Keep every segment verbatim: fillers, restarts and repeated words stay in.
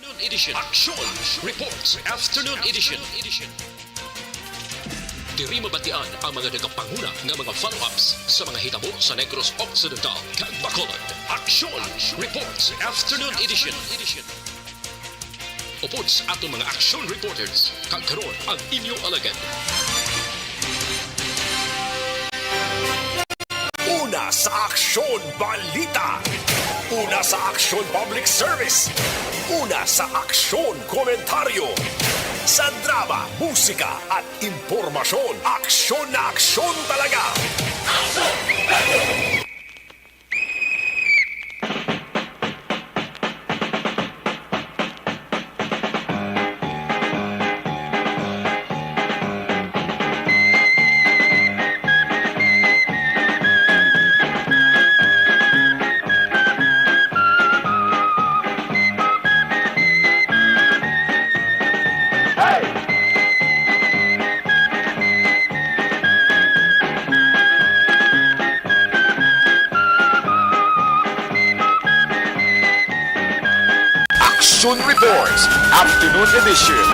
Edition. Action Reports Afternoon Edition. Diri mabatian ang mga nagapanguna nga mga follow-ups sa mga hitabo sa Negros Occidental kag Bacolod. Action Reports Afternoon Edition. Upod sa aton mga action reporters, kag karon ang inyo alagad. Una sa aksyon, balita. Una sa aksyon, public service. Una sa aksyon, komentaryo. Sa drama, musika, at impormasyon, aksyon na aksyon talaga. Action Reports, Afternoon Edition.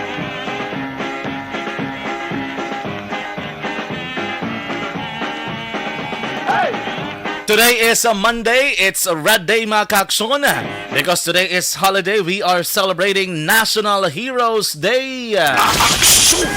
Today is a Monday. It's a red day, mga kaakson. Because today is holiday, we are celebrating National Heroes Day. Action!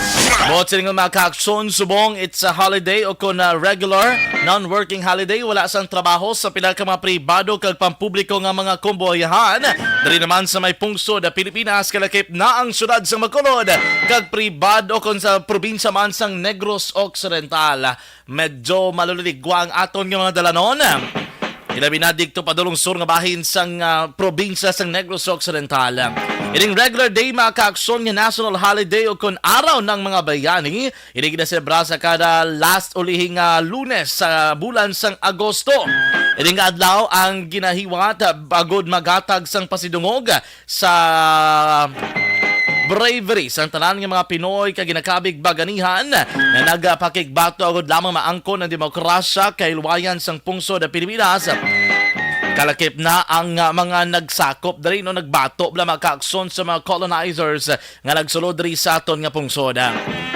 Mo silingon, mga kaakson, subong it's a holiday o kon, ah, regular, non-working holiday, wala sang trabaho sa pila ka mga pribado kag pampubliko nga mga kumboyahan. Diri naman sa may pungsod, ah, Pilipinas, kalakip na ang syudad sa Bacolod kag pribado kon sa probinsya man sang Negros Occidental. Medyo maluligwa ang aton nga mga dalanon. Ilabi na didto padulong sur nga bahin sang, ah, probinsya sang Negros Occidental. Ining regular day, mga kaakson, nga national holiday o kon Araw ng mga Bayani, ini ginaselebra sa kada last ulihing, ah, Lunes sa bulan sang Agosto. Ini nga adlaw ang ginahiwat, ah, agud maghatag sang pasidungog sa bravery sang tanan nga mga Pinoy kag ginakabig baganihan nga nagapakigbato agud lamang maangkon ang demokrasya, kahilwayan sang pungsod sa Pilipinas. Kalakip na ang, ah, mga nagsakop diri, no, nagbato bala, mga kaakson, sa mga colonizers nga nagsulod diri sa aton nga pungsod.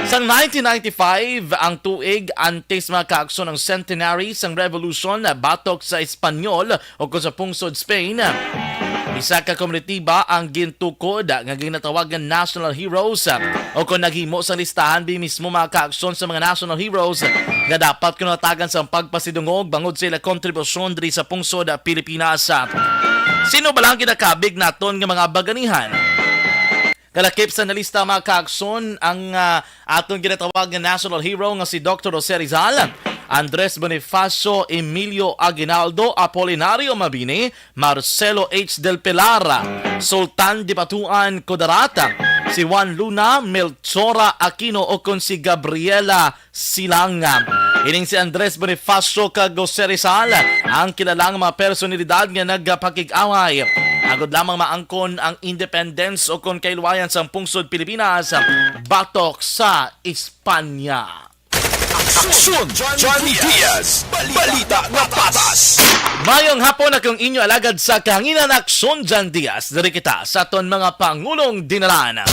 Sang nineteen ninety-five ang tuig antes, mga kaakson, ang centenary sang revolution batok sa Espanyol o kon sa pungsod Spain. Isa ka komunitiba ang gintukod nga ginatawag nga National Heroes, o kon naghimo sang listahan bi mismo, mga kaakson, sa mga National Heroes nga dapat kuno hatagan sang pagpasidungog bangod sa ila kontribusyon diri sa pungsod Pilipinas. Sino bala ang ginakabig naton nga mga baganihan? Kalakip sa nalista, mga kaakson, ang, ah, aton ginatawag nga national hero nga si Doktor Jose Rizal, Andres Bonifacio, Emilio Aguinaldo, Apolinario Mabini, Marcelo H. Del Pilar, Sultan Dipatuan Kudarat, si Juan Luna, Melchora Aquino, o kon si Gabriela Silang. Ining si Andres Bonifacio kag Jose Rizal ang kilala nga mga personalidad nga nagapakig-away agud lamang maangkon ang independence o kon kahilwayan sang pungsod Pilipinas batok sa Espanya. Aksyon, John Diaz. Balita nga patas. Mayong hapon, akong inyo alagad sa kahanginan, Aksyon John Diaz. Diri kita sa aton mga pangulong dinalan.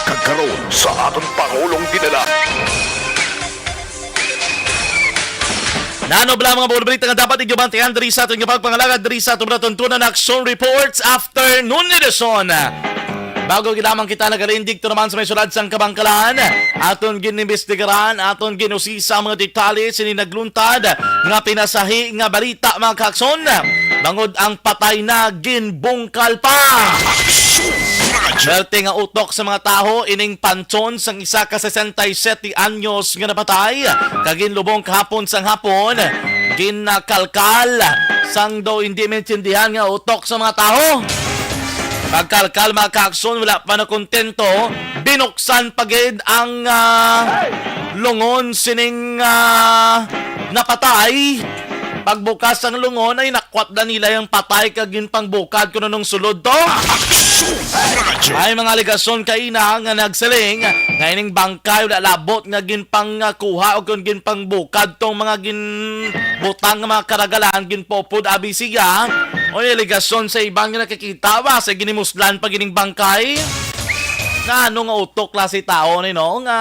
Kag karon sa aton pangulong dinalan. Nano bala mga balita nga dapat inyo bantayan diri sa aton nga pagpangalagad diri sa aton natuntunan Aksyon Reports Afternoon Edition. Bago gid lamang kita nagalindig to naman sa may sulad sang kabangkalan, aton ginimbestigaran, aton ginusisa ang mga detalye sini nagluntad nga pinasahi nga balita, mga kaakson. Bangod ang patay na ginbungkal pa. Berte nga utok sa mga tawo ining panchon sang isa ka sesenta y sete anyos nga napatay kag ginlubong kahapon sang hapon, ginakalkal sang daw hindi maintindihan nga utok sa mga tawo. Pagkalkal, mga kaakson, wala pa nakontento, binuksan pa gid ang, ah, lungon sining, ah, napatay. Pagbukas ang lungon ay nakwat na nila yung patay kag ginpangbukad kuno nung sulod to. Ay mga alegasyon kaina nga nagsiling nga ining bangkay wala labot nga ginpangkuha o kung ginpangbukad tong mga ginbutang nga mga karagalan, ginpupod abi siya. Oy, alegasyon sa iban nga nakakita ba sa ginimuslan pa gining bangkay? Nga ano nga utok klase tawo ni, no? Nga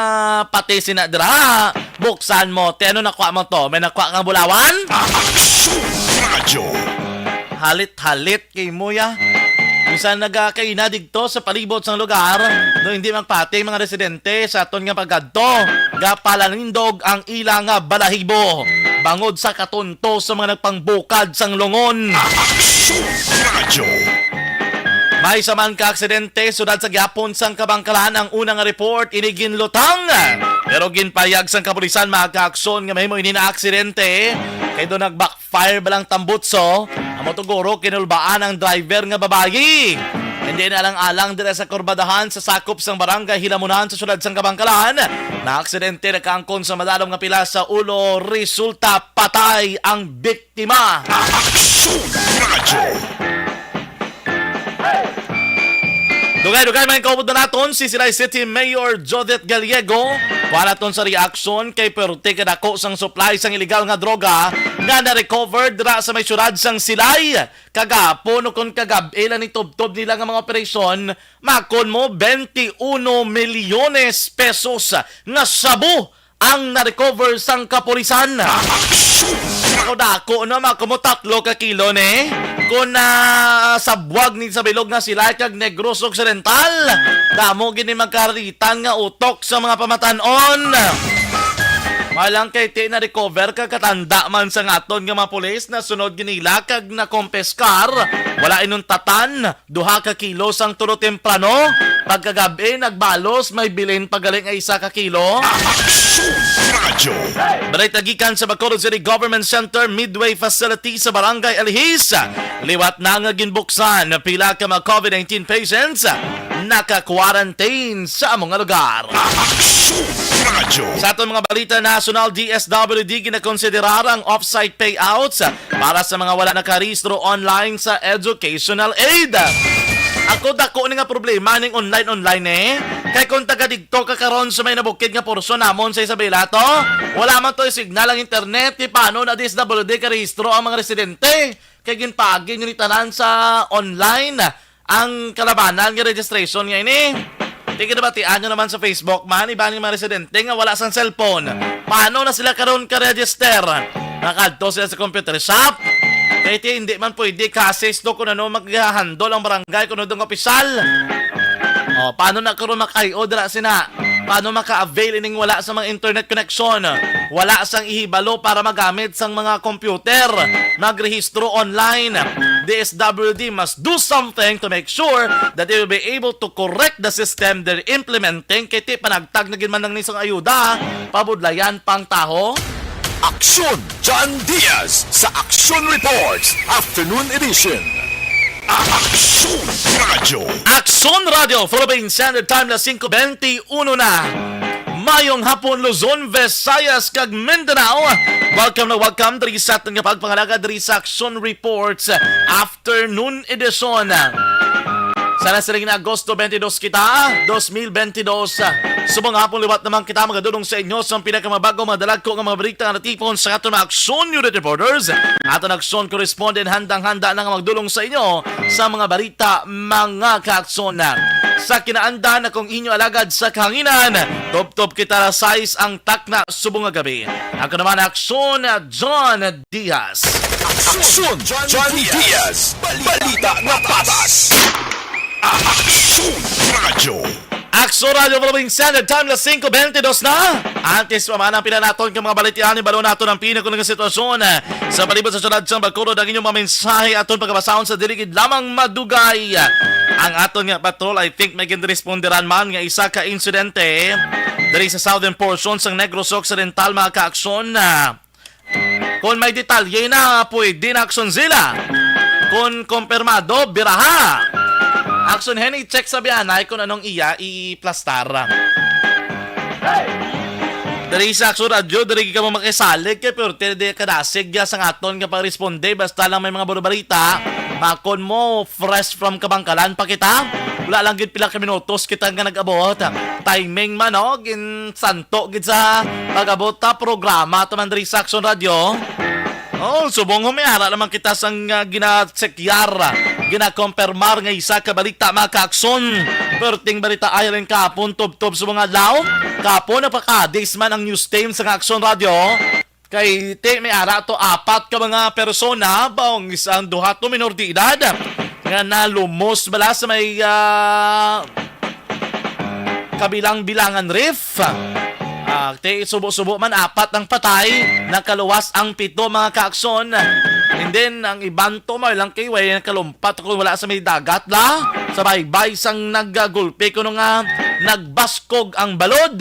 pati sina dira, buksan mo. Te, ano nakuha mo to? May nakuha kang bulawan? Aksyon Radyo. Halit-halit kay mo, ya. Bisan nagakaina digto sa palibot sang lugar, no, hindi magpati ang mga residente sa aton nga pagkadto, gapalanindog ang ila nga balahibo bangod sa katunto sa mga nagpangbukad sang lungon. Aksyon Radyo. May isa man ka aksidente sudad sa gihapon sang Kabangkalan. Ang una nga report, ini ginlutang, pero ginpayag sang kapulisan, mga kaaksyon, nga mahimo ini na aksidente kay do nagbackfire ba lang tambutso. Amo to guro, kinulbaan ang driver nga babayi. Hindi na alang-alang dira sa kurbadahan sa sakop sang barangay Hilamunan sa siyudad sang Kabangkalan. Na aksidente nakaangkon sa madalom nga pila sa ulo, resulta patay ang biktima. Aksyon Radyo. Dugay-dugay man kaupod na naton si Silay City Mayor Jodette Gallego. Kuha naton sa reaksyon kay perti kadako sang supply sang illegal nga droga nga na-recover dira sa may siyudad sang Silay. Kagapon o kon kagab-i lang ni tubtob nila nga mga operasyon, makon mo twenty-one milyones pesos nga shabu ang na-recover sang kapulisan. Aksyon! Ako dako na, mga kumo, tatlo ka kilo ni. Kung na sabwag ni sa bilog nga Silay kag Negros Occidental, damo gini magkaritan nga utok sa mga pamatan-on. Malang kay ti na-recover kag katanda man sa ngaton nga mga pulis na sunod ginila kag nakompeskar, wala inuntatan, duha ka kilo sang tulo temprano, pagkagab-i nagbalos may bilin pagaling nga isa ka kilo. Aksyon Radyo. Balita gikan sa Bacolod City Government Center Midway Facility sa Barangay Alihis. Liwat na nga ginbuksan, pila ka mga COVID nineteen patients naka-quarantine sa among nga lugar. Aksyon Radyo. Sa aton mga balita nasyonal, D S W D ginakonsiderar ang off-site payouts para sa mga wala nakarehistro online sa educational aid. Ako, dako ni nga problema ning online-online, eh. Kay kung taga digto ka karon sa may nabukid nga porsyon namon sa Isabela to, wala man to signal ang internet, eh, paano na D S W D karehistro ang mga residente? Kay ginpaagi nyo ni tanan sa online ang kalabanan nga registration nga ini. Tigin nabatian nyo naman sa Facebook man, iban nga mga residente nga wala sang cellphone. Paano na sila karon ka-register? Nakadto sila sa computer shop? Kay ti, hindi man pwede ka-assist do kung ano mag-handle ang barangay, kung ano dong opisyal. O, paano na karon makayo dira sina? Paano maka-avail ining wala sa mga internet connection? Wala sang ihibalo para magamit sang mga computer. Magrehistro online. D S W D must do something to make sure that they will be able to correct the system they're implementing. Kay ti panagtag na gid man lang ni sang ayuda, pabudlayan pang taho. Aksyon, John Diaz sa Aksyon Reports Afternoon Edition. Aksyon Radyo. Aksyon Radyo, Philippine Standard Time na singko bente uno na. Mayong hapon, Luzon, Visayas, kag Mindanao. Welcome na welcome diri sa aton nga pagpangalaga diri sa Aksyon Reports Afternoon Edition. Sana siling na Agosto twenty-two kita, dos mil bentidós. Subong hapon liwat naman kita magadulong sa inyo sa pinakamabago, madalagko nga mga balita nga natipon sa aton mga Aksyon Unit Reporters. Aton Aksyon Correspondent handang-handa na nga magdulong sa inyo sa mga balita, mga kaaksyon. Sa kinaandan, akong inyo alagad sa kahanginan, tubtob kita alas sais ang takna subong nga gabi. Ako naman, Aksyon John Diaz. Aksyon John Diaz. Balita nga patas. Aksyon Radyo. Aksyon Radyo Philippine Standard Time na singko bentidós na. Antes pa man ang pila naton ka mga balitian, ibalo naton ang pinakuna nga sitwasyon, eh, sa palibot sa siyudad sang Bacolod. Ang inyong mga mensahe aton pagkabasahon sa dili gid lamang madugay. Ang aton nga patrol, I think, may ginresponderan man nga isa ka insidente diri sa southern portion sang Negros Occidental, mga kaaksyon. Ah, kung may detalye na, pwede na aksyon sila. Kung kompirmado, biraha. Aksyon, Henny, check sa biyanay kung anong iya iplastar. Diri sa Aksyon Radyo, diri kamo makisalig kay pero di kadasig ya sa aton nga pagresponde. Basta lang may mga bulabarita, makon mo, fresh from kabangkalan pa kita. Wala lang gid pila ka minutos kita nga nag-abot. Timing man, no? Ginsanto gid sa pag-abot ta programa to man diri sa Aksyon Radyo. Oh, subong may ara naman kita sang, ah, gina-checkyar, gina-confirmar nga isa ka balita, mga kaakson. Perting balita ay halin kahapon, tubtob sa mga adlaw. Kahapon, napakadis man ang news team sa Aksyon Radio. Kay ti may ara to apat ka mga persona, baong isang duha to minor de edad, nga nalumos bala sa may, ah, Kabilang-Bilangan Reef. Ah, ti subo-subo man, apat ang patay, nakaluwas ang pito, mga kaakson. And then, ang iban to, may lang kay way nakalumpat kung wala sa may dagat la, sa baybay sang naggulpi kuno nga nagbaskog ang balod.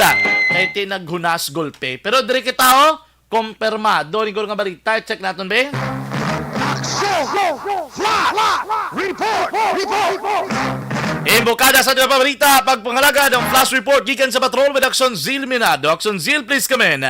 Kay ti naghunas gulpi. Pero diri kita, oh, Kompirmado ni nga balita. Check naton, be. Aksyon! Flash! Report! Report! Imbokada sa aton nga balita, pagpangalagad ang flash report gikan sa Patrol with Aksyon Zil Minado. Aksyon Zil, please come in.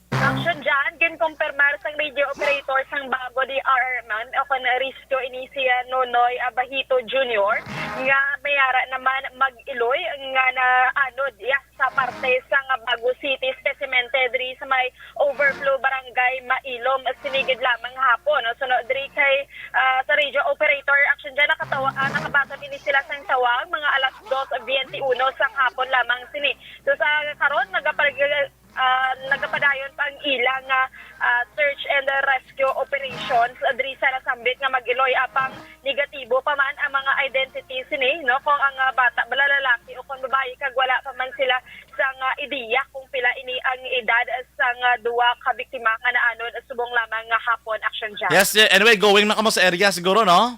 Action dyan, ginkompirmar sang radio operator sang Bago D R man, o kon Risto, ini si, ah, Nonoy Abahito Junior, nga may ara naman mag-iloy nga naanod, ya, sa parte sang Bago City Specimente diri sa may Overflow Barangay Mailom, sinigid lamang hapon. No? Suno diri kay, ah, sa radio operator, action dyan, nakatawa, ah, nakabaton ini sila sang tawag, mga alas dos biyente uno sang hapon lamang sini. So sa karon, nagapag-, ah, nagapadayon pa ang ilang, ah, ah, search and rescue operations, ah, diri sa nasambit nga mag-iloy, apang negatibo pa man ang mga identity sini, no, kung ang, ah, bata bala lalaki o kung babayi, kag wala pa man sila sang, ah, ideya kung pila ini ang edad sang, ah, duwa ka biktima nga naanod subong lamang nga hapon, action dyan. Yes, eh, anyway, going na kamo sa area siguro, no?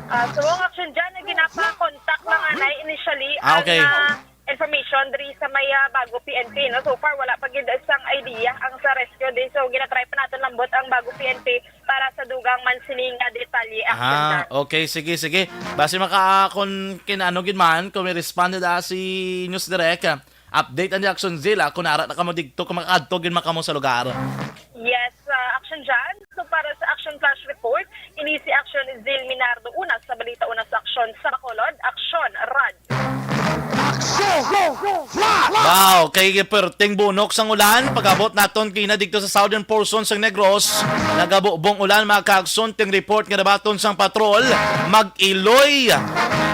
Ah, subong, action dyan, na ginapa-contact lang anay initially Ah, okay. ang, ah, information diri sa may, ah, Bago P N P, no? So far, wala pa gid sang idea ang sa rescue din. So, ginatry pa naton lambot ang Bago P N P para sa dugang man sini nga detalye, action Ah, dyan. Okay. Sige, sige. Basi maka, ah, kung kinano gid man, kung may respond na si News Direct, ah, update ang Action Zilla. Kung ara na kamo digto, kung makakadto gid man kamo sa lugar. Yes, ah, action dyan. So, para sa Action Flash Report, ini si Action Zil Minardo Unas sa Balita Unas Action sa Bacolod. Action, Rad. Aksyon! Flash! Wow, kay perting bunok sang ulan, pag-abot naton kina dito sa southern portion sang Negros, nagabubong ulan, mga kaagson, ting report nga nabaton sang patrol, mag-iloy.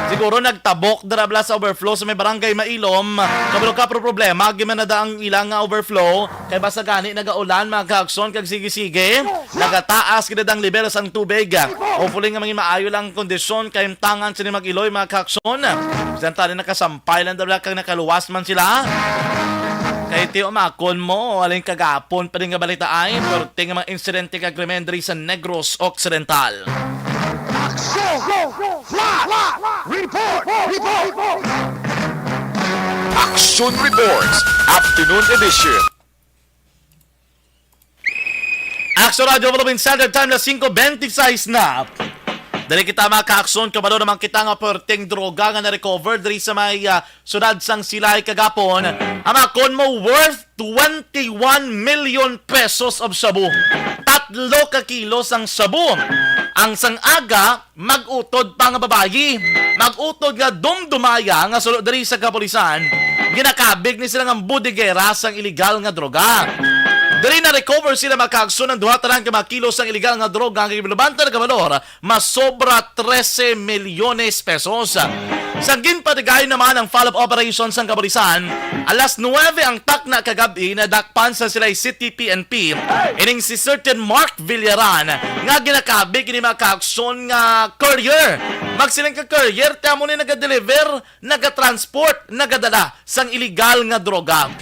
Siguro nagtabok dira bala sa overflow sa may barangay Mailom. Kabalo ka, pero problema, gimana da ang ilang nga overflow. Kay basta gani nagaulan, mga kaagson, kag sige-sige, nagataas gid ang level sang tubig. Hopefully nga maging maayo lang ang kondisyon, kay imtangan sini mag-iloy, mga kaagson. Bisan tani nakasampay lang daw kag nakaluwas man sila. Kay ti umakon mo, alin kagapon pa din nga balita ay, perting mga insidente kag krimen diri sa Negros Occidental. Aksyon! Flash! Report! Report! Action Reports, Afternoon Edition. Action Radio Philippine Standard Time na singko bente seis na. Dali kita, mga kaakson, kabalo naman kita nga perting droga nga na-recover diri sa may, ah, sudad sang Silay kagapon. Ang akon mo worth twenty-one million pesos of shabu. Tatlo ka kilo sang shabu. Ang sang aga, mag-utod pa nga babayi. Mag-utod nga dumdumaya nga sulo diri sa kapulisan. Ginakabig ni sila nga bodegera sang iligal nga droga. Diri na-recover sila, mga kaagson, ang duha tanan ka mga kilo sang iligal nga droga nga ginlubanta nga balor masobra trese milyones pesos. Sa ginpatigay naman ang follow-up operation sang kapulisan, alas nuwebe ang takna kagab-i nadakpan sa Silay City P N P ining si certain Mark Villaran nga ginakabig ini, mga kaakson, nga courier. Magsiling ka courier, ti amo ni nagadeliver, nagatransport, nagadala sang iligal nga droga.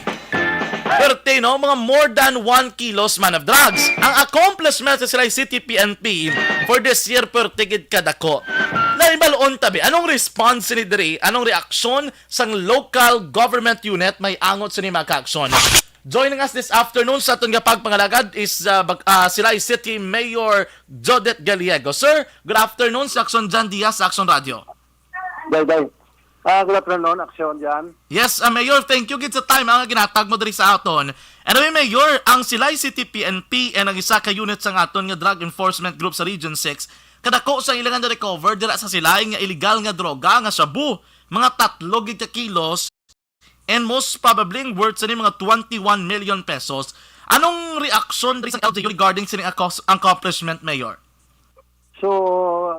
Perte, no? Mga more than one kilos man of drugs. Ang accomplishment sa Silay City P N P for this year, perte gid kadako. Nahibaluon ta bi, anong response ni diri? Anong reaksyon sang local government unit may angot sini, mga kaakson? Joining us this afternoon sa aton nga pagpangalagad is, uh, bag-, uh, Silay City Mayor Jodette Gallego. Sir, good afternoon, si Action Jan Diaz sa Action Radio. Day, day. Ah, good afternoon, Action Jan. Yes, uh, Mayor, thank you gid sa time, ah, nga ginatag mo diri sa aton. Anyway, Mayor, ang Silay City P N P and ang isa ka unit sang aton nga Drug Enforcement Group sa Region six, kadako sa ilang na-recover dira sa Silay nga illegal nga droga nga shabu, mga tatlo gid ka kilos, and most probably ang worth sa ni mga twenty-one million pesos. Anong reaksyon diri sa L G U regarding sining accos-, accomplishment, Mayor? So,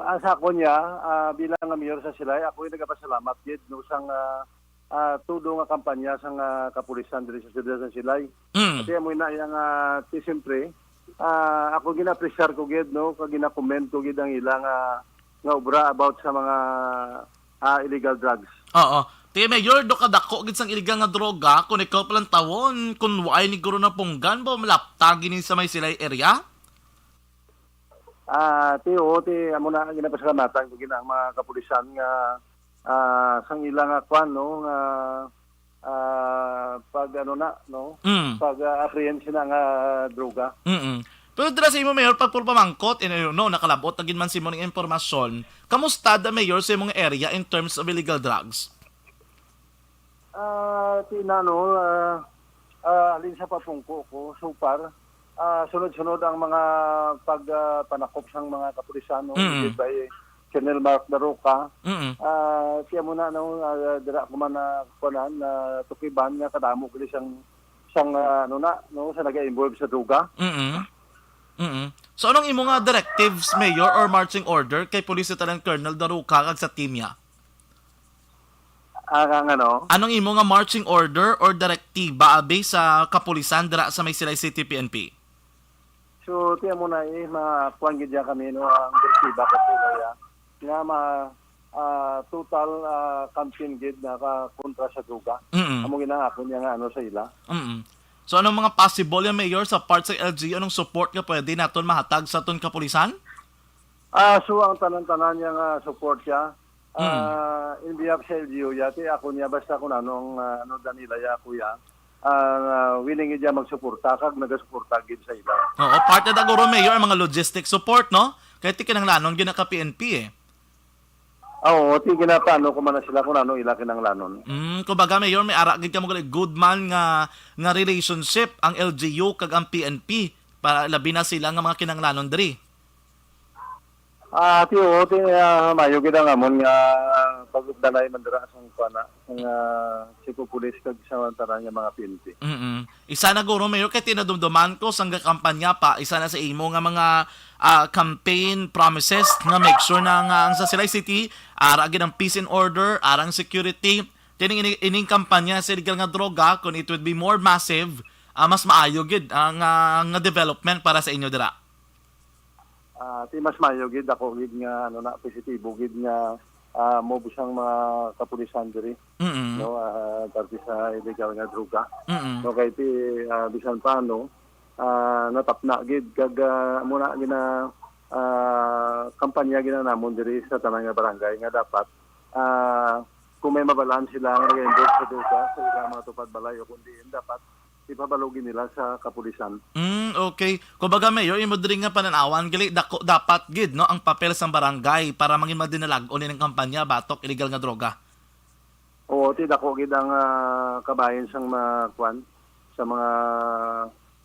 ang sa akon niya, ah, bilang nga mayor sa Silay, ako'y nagapasalamat gid, no, sang, ah, ah, tudo nga kampanya sang, ah, kapulisan diri sa siyudad sa Silay. Mm. Kasi amo na yang, ah, ti siyempre, ah, ako gina-appreciate ko gid, no, kag gina-commend ko gid ang ilang, ah, nga obra about sa mga, ah, illegal drugs. Oo. Ti Mayor, do kadako gid sang illegal nga droga, kung ikaw pa lang tawon, kung waay ni guro na punggan, ba malapta gini sa may Silay area? Ah, ti, oo, ti, amo na, ginapasalamatan ko gid ang mga kapulisan nga, ah, sang ila nga kwan, no, nga, ah, pag ano na, no, Mm. pag, ah, apprehend sina nga droga. Mm-mm. Pero dira sa imo, Mayor, pag puro pamangkot, eh, no, nakalabot na gid man sa imo ning impormasyon. Kamusta da, Mayor, sa imong area in terms of illegal drugs? Ah, ti na, no, ah, ah, halin sa papungko ko, so far, ah, sunod-sunod ang mga pag, ah, panakop sang mga kapulisan, no, Mm. led by Colonel Mark Daroca. Mm. Ah, ti amo na, no, ah, dira ko man na, kuanan, na tukiban nga kadamo gali sang, sang, ah, ano na, no, sa naga-involve sa droga. Mm. Mm. So, anong imo nga directives, Mayor, or marching order kay Police Lieutenant Colonel Daroca kag sa team niya? Ah, ang ano? Anong imo nga marching order or direktiba abi sa kapulisan dira sa may Silay City P N P? So, ti amo na, eh, ma-, kuwan gid ya kami, no, ang direktiba ko sila, ya, nga ma-, ah, total, ah, campaign gid na ka-, kontra sa droga. Mm. Amo gid ang akon ya nga ano sa ila. Mm. So, anong mga possible ya, Mayor, sa part sa L G U? Anong support nga pwede naton mahatag sa aton kapulisan? Ah, so ang tanan-tanan niya nga support siya, Mm. ah, in behalf sa L G U ya, ti ako niya, basta kung ano ang, ah, ano da nila ya, kuya, ah, willing niya magsuporta, kag nagasuporta gid sa ila. Oo, part na da guro, Mayor, ang mga logistic support, no? Kay ti kinahanglanon gid na ka P N P, eh. Ah, oo, ti ginapaano ko man na sila kung ano ila kinahanglanon. Mm, kumbaga, Mayor, may ara gid kamo gali good man nga, nga relationship ang L G U kag ang P N P, para labi na sila nga mga kinahanglanon diri. Ah, ti, oo, ti, ah, mayo gid ang amon nga pagdalay man dira sa kuana, sa, ah, Cebu Police kag sa tanan nga mga P N P. Mm-mm. Isa na guro, Mayor, kay tinadumduman ko sang gakampanya pa, isa na sa imo nga mga, ah, campaign promises nga make sure na nga ang sa Silay City, ara gid ang peace and order, arang security. Tining ini-, ining kampanya sa illegal nga droga, kung it would be more massive, ah, mas maayo gid ang, ah, nga development para sa inyo dira. Ah, ti mas maayo gid, ako gid nga, ano na, positibo gid nga, ah, move sang mga kapulisan diri, Mm-mm. no, ah, parte sa illegal nga droga. Mm-mm. No, kay ti, ah, bisan pa, ano, ah, natapna gid, kag, ah, amo na gina-, ah, kampanya gid na namon diri sa tanan nga barangay nga dapat, ah, kung may mabalaan sila nga nag-involve sa droga sa ilang mga tupad balay o kung diin, dapat ipabalo gid nila sa kapulisan. Mm, okay. Kumbaga, Mayor, imo diri nga panan-awan, gali, dako dapat gid, no, ang papel sang barangay para mangin madinalag-on ining kampanya batok illegal nga droga. Oo, ti dako gid ang, ah, kabahin sang ma-, kwan, sa mga,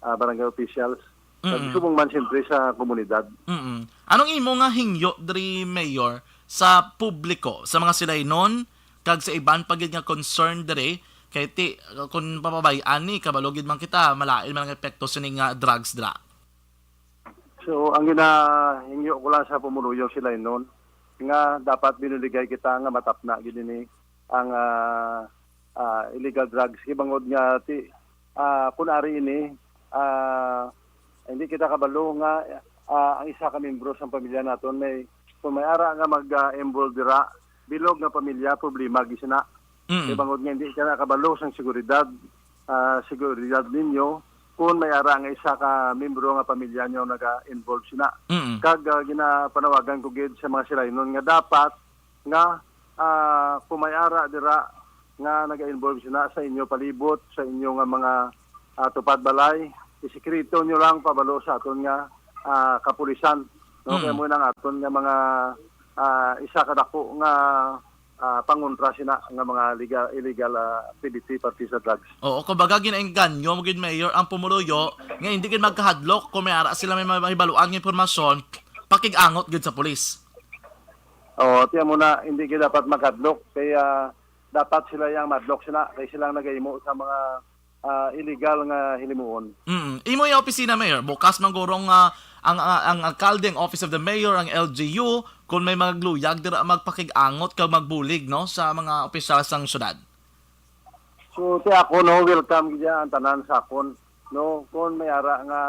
ah, barangay officials. Mm-mm. Subong man siyempre sa komunidad. Mm-mm. Anong imo nga hingyo diri, Mayor, sa publiko, sa mga Silaynon, kag sa iban pa gid nga concern diri? Kay ti, kung papabay-an ni, kabalo gid man kita, malain man ang epekto sini nga drugs dira. So, ang ginahingyo ko lang sa pumuluyo Silaynon, nga dapat binuligay kita nga matapna gid ini ang, ah, ah, illegal drugs. Kay bangod nga ti, ah, kun ari ini, ah, hindi kita kabalo nga, ah, ang isa ka membro sang pamilya naton may, kung may ara nga mag, ah, involve dira, bilog nga pamilya, problema gid sina. Mm. Kay bangod nga hindi ka nakabalo sang seguridad, ah, seguridad ninyo, kung may ara nga isa ka membro nga pamilya nyo naga-involve sina. Mm. Kag, ah, ginapanawagan ko gid sa mga Silaynon nga dapat nga, ah, kung may ara dira nga naga-involve sina sa inyo palibot, sa inyo nga mga, ah, tupad balay, isikreto nyo lang pabalo sa aton nga, ah, kapulisan, no? Mm. Kay amo na ang aton nga mga, ah, isa ka dako nga, ah, pangontra sina nga mga legal, illegal, ah, activity parte sa drugs. Oo, kumbaga ginaengganyo mo gid, Mayor, ang pumuluyo nga hindi gid magkahadlok kung may ara sila may mahibaluan nga impormasyon, pakig-angot gid sa pulis. Oo, tiyan mo na, hindi gid dapat magkadlok. Kaya dapat sila yang madlok sila, kay sila ang nagahimo sa mga, ah, illegal nga hilimuon. Mm. Imo yung opisina, Mayor, bukas man guro nga ang, ang, ang alkalde, ang Office of the Mayor, ang L G U, kung may magluyag dira magpakig-angot kag magbulig, no, sa mga opisyal sang syudad. So, ti ako, no, welcome gid ang tanan sa akon, no, kung may ara nga,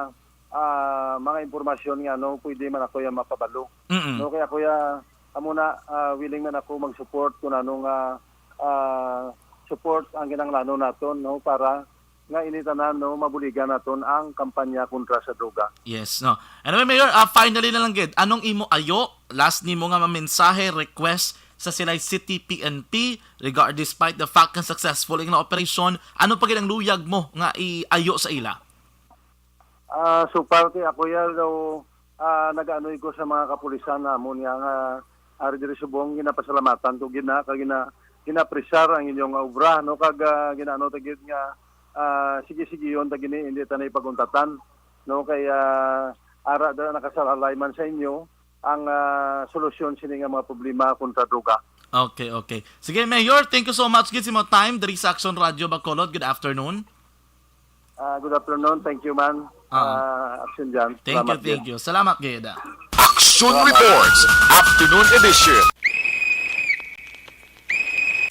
ah, mga impormasyon nga, no, pwede man ako ya mapabalo. Mm-mm. No, kaya ako ya, amo na, ah, willing man ako mag-support kung ano nga, ah, support ang kinahanglanon naton, no, para nga ini tanan, no, mabuligan naton ang kampanya kontra sa droga. Yes, no. Anyway, Mayor, ah, finally na lang gid, anong imo ayo, last nimo nga mensahe, request sa Silay City P N P regard, despite the fact nga successful ang operation, ano pa gid ang luyag mo nga iayo sa ila? Ah, so parte ako ya daw, ah, nagaanoy ko sa mga kapulisan namon nga, nga ari diri subong ginapasalamatan ko gid na kag gina, ginapresar ang inyong obra, no, kag, ah, ginaano ta gid nga, ah, sige-sigeon ta gini, hindi ta na ipaguntatan, no, kay, ah, ara dala nakasalalayman sa inyo ang, ah, solusyon sini nga mga problema kontra droga. Okay, okay. Sige, Mayor, thank you so much gid sa imong time diri sa Action Radio Bacolod. Good afternoon. Ah, good afternoon. Thank you, man. Ah. Ah, Action Jan. Thank you, Salamat gid. Thank you. Salamat gid. Action Reports, Afternoon Edition.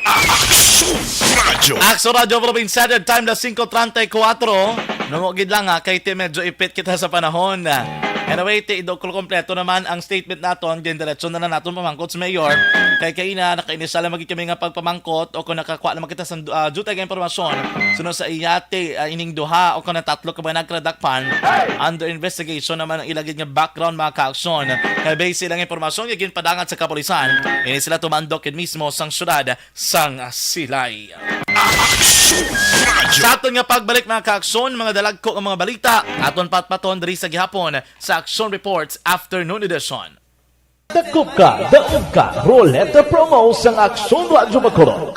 Action Radio. Action Radio Provincial, time na singko treinta y cuatro. Nungo gid lang, ha, kay ti medyo ipit kita sa panahon. Anyway, ti idukol kompleto naman ang statement naton, din diretso na lang naton pamangkot sa Mayor. Kay kaina, naka-initial na magid kami nga pagpamangkot o kung nakakuha naman kita sa, ah, jutay nga impormasyon. Sunod sa iya, ti, ah, ining duha o kung tatlo ka mga nagkadakpan, under investigation naman ang ila gid nga background, mga ka-aksyon. Kay base silang impormasyon nga ginpadangat sa kapulisan, ini sila tumandok gid mismo sang syudad sang Silay. Action Radio. Sa aton nga pagbalik, mga ka-aksyon, mga dalagko nga mga balita, aton patpaton diri sa gihapon sa Action Reports Afternoon Edition. Dakop ka, daog ka, Roleta Promo sang Action Radio Bacolod.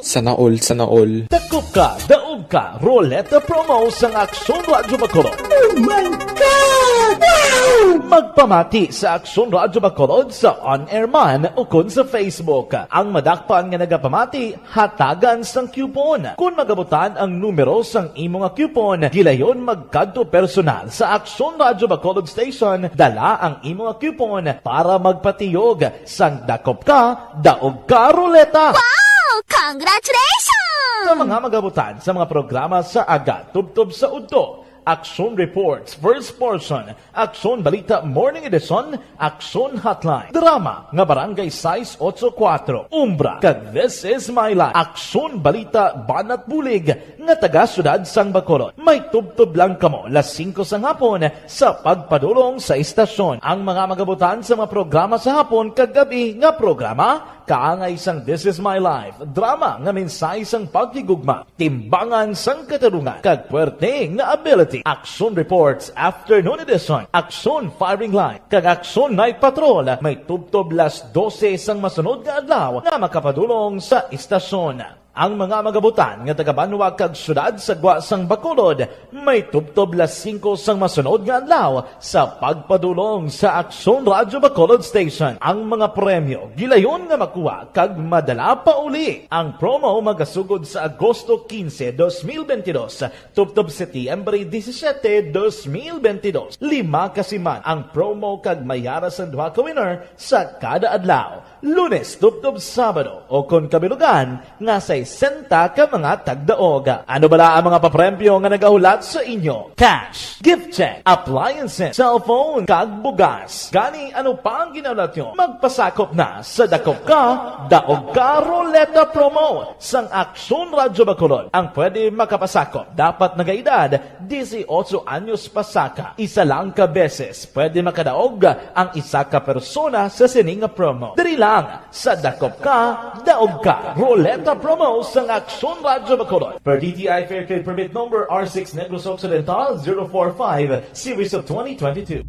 Sana all, sana all. Dakop ka, daog ka, Roleta Promo sang Action Radio Bacolod. Oh my God! Wow! Magpamati sa Action Radio Bacolod sa on-air man ukon sa Facebook. Ang madakpan nga nagapamati, hatagan sang coupon. Kon magabutan ang numero sang imo nga coupon, gilayon magkadto personal sa Action Radio Bacolod Station, dala ang imo nga coupon para magpatiyog sang dakop ka, daog ka, Roleta. Wow! Congratulations! Sa mga magabutan sa mga programa sa aga tubtob sa udto, Action Reports, First Portion, Action Balita Morning Edition, Action Hotline, drama nga Barangay sais ocho kuatro, Umbra, kag This Is My Life, Action Balita Banat Bulig nga taga Siyudad sang Bacolod. May tubtob lang kamo las singko sang hapon sa pagpadulong sa istasyon. Ang mga magabutan sa mga programa sa hapon kag gab-i nga programa, kaangay sang This Is My Life, drama nga mensahe sang paghigugma, timbangan sang katarungan, kag puwerte nga ability. Action Reports Afternoon Edition, Action Firing Line, kag Action Night Patrol may tubtob las dose sang masunod nga adlaw nga makapadulong sa istasyon. Ang mga magabutan nga taga-banwa kag siyudad sa gwa sang Bacolod may tubtob las singko sang masunod nga adlaw sa pagpadulong sa Action Radio Bacolod Station. Ang mga premyo gilayon nga makuha kag madala pa uli. Ang promo magasugod sa Agosto quince, dos mil veintidós, tubtob Setyembre disisiete, dos mil veintidós. Lima ka siman ang promo kag may ara sang duha ka winner sa kada adlaw. Lunes tubtob Sabado, o kon kabilugan nga sesenta ka mga tagdaog. Ano bala ang mga papremyo nga nagahulat sa inyo? Cash, gift check, appliances, cellphone, kag bugas. Gani, ano pa ang ginahulat nyo? Magpasakop na sa Dakop Ka, Daog Ka Roleta Promo sang Aksyon Radyo Bacolod. Ang pwede makapasakop dapat nagaedad dieciocho anyos pasaka. Isa lang ka beses pwede makadaog ang isa ka persona sa sini nga promo. Diri lang sa Dakop Ka, Daog Ka Roleta Promo sang Aksyon Radyo Bacolod. Per D T I Fair Trade Permit Number R six Negros Occidental zero four five, Series of twenty twenty-two.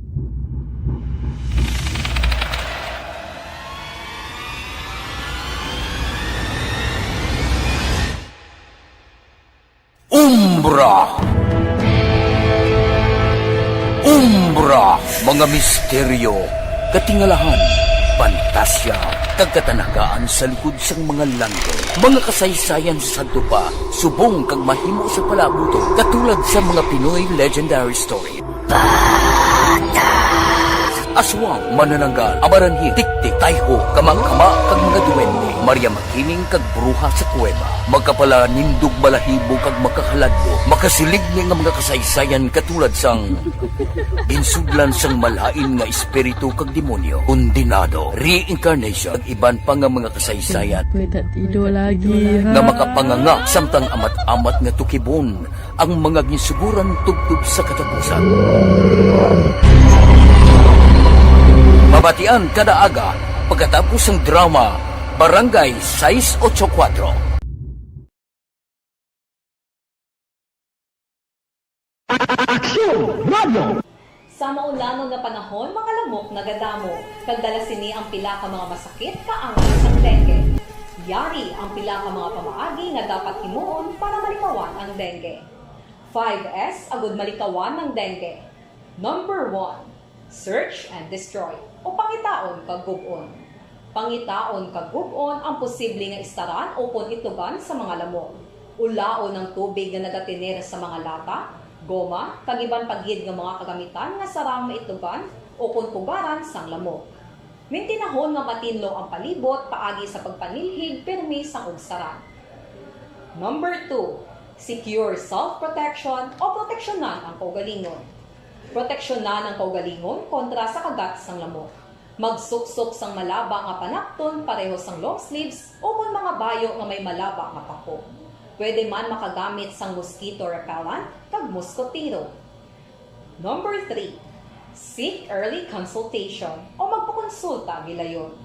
Umbra. Umbra, mga misteryo, katingalahan, pantasya, Kag katanagaan sa likod sang mga langgo, mga kasaysayan sa sadto pa, subong kag mahimo sa palabuton, katulad sa mga Pinoy legendary story. Aswang, manananggal, amaranhil, tiktik, tayho, kamangkama, kag mga duwende, Maria Makiling, kag bruha sa kuweba. Makapalanindog balahibo kag makahaladlok, makasiligni nga mga kasaysayan katulad sang ginsudlan sang malain nga espiritu kag demonyo, kondinado, reincarnation, kag iban pa nga mga kasaysayan Pwede tido lagi, ha? nga makapanganga samtang amat-amat nga tukibon ang mga ginsuguran tubtob sa katapusan. Mabatian kada aga pagkatapos sang drama Barangay sais ocho kuwatro. Aksyon Radio! Sa maulanon nga panahon, mga lamok nagadamo, kag dala sini ang pila ka mga masakit kaangay sang dengue. Yari ang pila ka mga pamaagi nga dapat himuon para malikawan ang dengue. Five S agud malikawan ang dengue. Number one, search and destroy, o pangitaon kag gub-on. Pangitaon kag gub-on ang posible nga istaran ukon itlogan sa mga lamok. Ulaon ang tubig nga nagatener sa mga lata, goma, kag iban pa gid nga mga kagamitan nga sarang maitlogan ukon pugaran sang lamok. Mintinahon nga matinlo ang palibot paagi sa pagpanilhig pirmi sang ugsaran. Number two, secure self-protection o proteksyonan ang kaugalingon. Proteksyonan ang kaugalingon kontra sa kagat sang lamok. Magsuksok sang malaba nga panapton pareho sang long sleeves ukon mga bayo nga may malaba nga pako. Pwede man makagamit sang mosquito repellent kag moskotero. Number three, seek early consultation o magpakonsulta gilayon.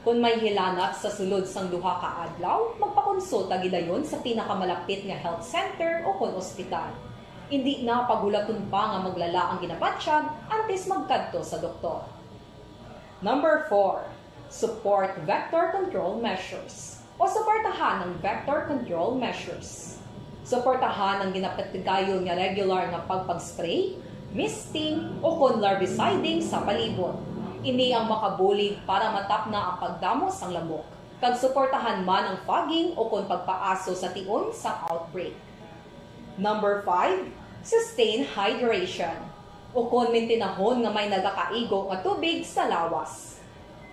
Kon may hilanat sa sulod sang duha ka adlaw, magpakonsulta gilayon sa pinakamalapit nga health center ukon ospital. Indi na paghulaton pa nga maglala ang ginabatyag antes magkadto sa doktor. Number four, support vector control measures o suportahan ang vector control measures. Suportahan ang ginapatigayon nga regular nga pagpag-spray, misting, ukon larviciding sa palibot. Ini ang makabulig para matapna ang pagdamo sang lamok, kag suportahan man ang fogging ukon pagpaaso sa tion sang outbreak. Number five, sustain hydration, ukon mintinahon nga may nagakaigo nga tubig sa lawas.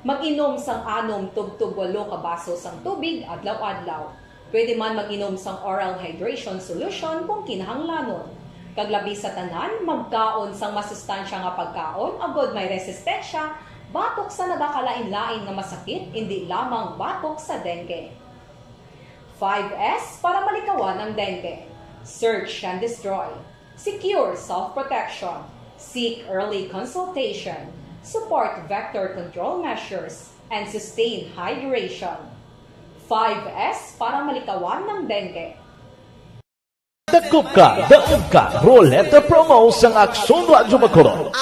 Mag-inom sang anom tubtob walo ka baso sang tubig adlaw-adlaw. Pwede man mag-inom sang oral hydration solution kung kinahanglanon. Kag labi sa tanan, magkaon sang masustansya nga pagkaon agod may resistensya batok sa nagakalain-lain nga masakit, indi lamang batok sa dengue. Five S para malikawan ang dengue. Search and destroy. Secure self-protection. Seek early consultation. Support vector control measures. And sustain hydration. Five S para malikawan ang dengue. Dakop ka, daog ka, Roleta Promo sang Aksyon Radyo Bacolod.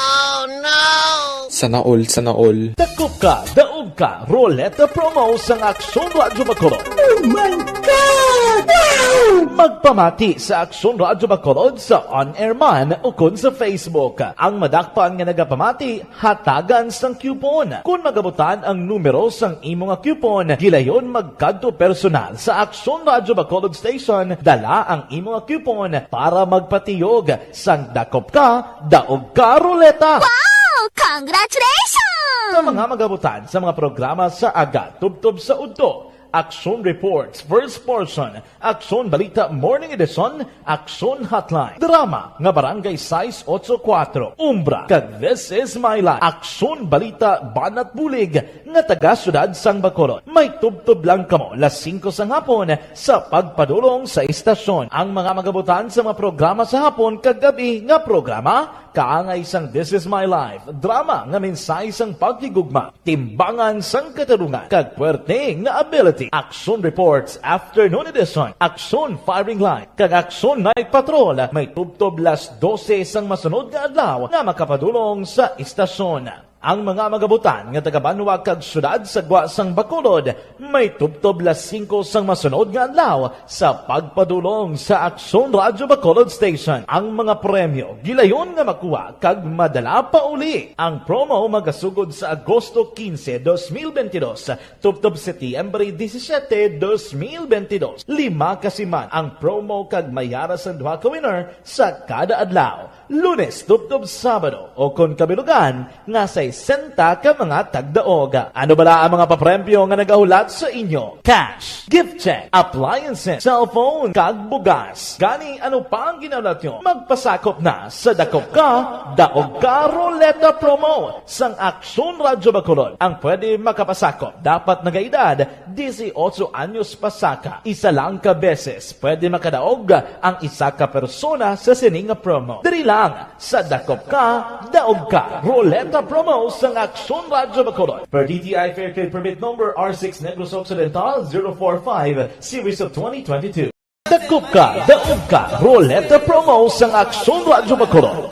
Sana all, sana all. Dakop ka, daog ka, Roleta Promo sang Aksyon Radyo Bacolod. Oh my God! Wow! Magpamati sa Aksyon Radyo Bacolod sa on-air man ukon sa Facebook. Ang madakpan nga nagapamati, hatagan sang coupon. Kon magabutan ang numero sang imo nga coupon, gilayon magkadto personal sa Aksyon Radyo Bacolod Station, dala ang imo nga coupon para magpatiyog sang dakop ka, daog ka, Roleta. Wow! Congratulations! Sa mga magabutan sa mga programa sa aga tubtob sa udto, Aksyon Reports, First Portion, Aksyon Balita Morning Edition, Aksyon Hotline, drama nga Barangay sais ocho kuwatro, Umbra, kag This Is My Life, Aksyon Balita Banat Bulig nga taga Siyudad sang Bacolod. May tubtob lang kamo las singko sang hapon sa pagpadulong sa istasyon. Ang mga magabutan sa mga programa sa hapon kag gab-i nga programa, kaangay sang This Is My Life, drama nga mensahe sang paghigugma, timbangan sang katarungan, kag puwerte nga ability. Aksyon Reports Afternoon Edition, Aksyon Firing Line, kag Aksyon Night Patrol may tubtob las dose sang masunod nga adlaw nga makapadulong sa istasyon. Ang mga magabutan nga taga-banwa kag syudad sa gwa sang Bacolod may tubtob las singko sang masunod nga adlaw sa pagpadulong sa Aksyon Radyo Bacolod Station. Ang mga premyo gilayon nga makuha kag madala pa uli. Ang promo magasugod sa Agosto quince, dos mil veintidós, tubtob Setyembre disisiete, dos mil veintidós. Lima ka siman ang promo kag may ara sang duha ka winner sa kada adlaw, Lunes tubtob Sabado, o kon kabilugan nga sesenta ka mga tagdaog. Ano bala ang mga papremyo nga nagahulat sa inyo? Cash, gift check, appliances, cellphone, kag bugas. Gani, ano pa ang ginahulat nyo? Magpasakop na sa Dakop Ka, Daog Ka Roleta Promo sang Aksyon Radyo Bacolod. Ang pwede makapasakop dapat nagaedad dieciocho anyos pasaka. Isa lang ka beses pwede makadaog ang isa ka persona sa sini nga promo. Diri lang sa Dakop Ka, Daog Ka Roleta Promo sang Aksyon Radyo Bacolod. Per D T I Fair Trade Permit Number R six Negros Occidental zero four five, Series of twenty twenty-two. Dakop Ka, Daog Ka Roleta Promo sang Aksyon Radyo Bacolod.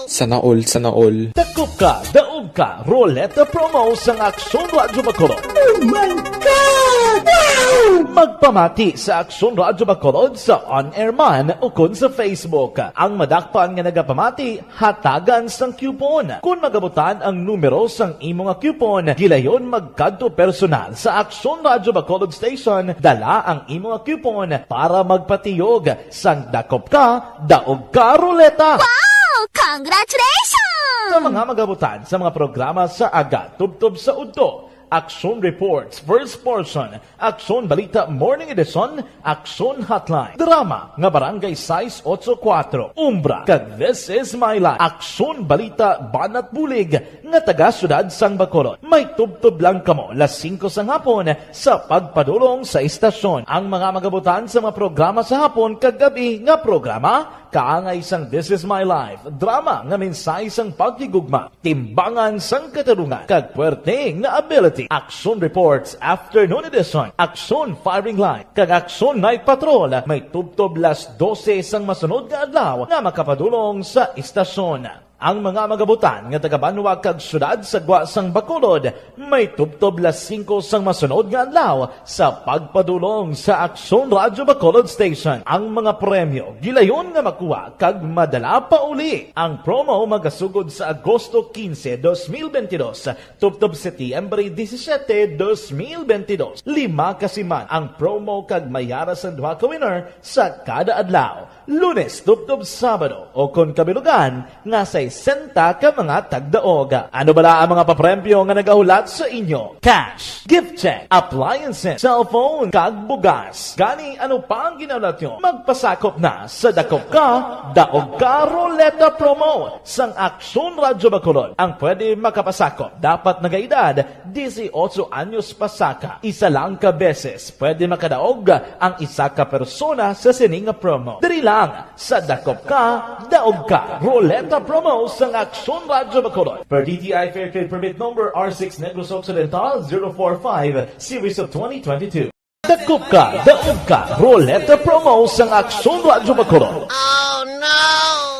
Sana all, sana all. Dakop Ka, Daog Ka Roleta Promo sang Aksyon Radyo Bacolod. Oh my God! Wow! Magpamati sa Aksyon Radyo Bacolod sa on-air man ukon sa Facebook. Ang madakpan nga nagapamati, hatagan sang coupon. Kon magabutan ang numero sang imo nga coupon, gilayon magkadto personal sa Aksyon Radyo Bacolod Station, dala ang imo nga coupon para magpatiyog sang Dakop Ka, Daog Ka Roleta. Wow! Congratulations! Sa mga magabutan sa mga programa sa aga tubtob sa udto, Aksyon Reports, First Portion, Aksyon Balita Morning Edition, Aksyon Hotline, drama nga Barangay sais otso kuwatro, Umbra, kag This Is My Life, Aksyon Balita Banat Bulig nga taga Siyudad sang Bacolod. May tubtob lang kamo las singko sang hapon sa pagpadulong sa istasyon. Ang mga magabutan sa mga programa sa hapon kag gab-i nga programa, kaangay sang This Is My Life, drama nga mensahe sang paghigugma, timbangan sang katarungan, kag puwerte nga ability. Action Reports Afternoon Edition, Action Firing Line, kag Action Night Patrol may tubtob las dose sang masunod nga adlaw nga makapadulong sa istasyon. Ang mga magabutan nga taga-banwa kag syudad sa gwa sang Bacolod may tubtob las singko sang masunod nga adlaw sa pagpadulong sa Aksyon Radyo Bacolod Station. Ang mga premyo gilayon nga makuha kag madala pa uli. Ang promo magasugod sa Agosto quince, dos mil veintidós, tubtob Setyembre disisiete, dos mil veintidós. Lima ka siman ang promo kag may ara sang duha ka winner sa kada adlaw, Lunes tubtob Sabado, o kon kabilugan nga sesenta ka mga tagdaog. Ano bala ang mga papremyo nga nagahulat sa inyo? Cash, gift check, appliances, cellphone, kag bugas. Gani, ano pa ang ginahulat nyo? Magpasakop na sa Dakop Ka, Daog Ka Roleta Promo sang Aksyon Radyo Bacolod. Ang pwede makapasakop dapat nagaedad dieciocho anyos pasaka. Isa lang ka beses pwede makadaog ang isa ka persona sa sini nga promo. Diri lang sa Dakop Ka, Daog Ka Roleta Promo sang Aksyon Radyo Bacolod. Per D T I Fair Trade Permit Number R six Negros Occidental zero four five, Series of twenty twenty-two. Dakop Ka, Daog Ka Roleta Promo sang Aksyon Radyo Bacolod.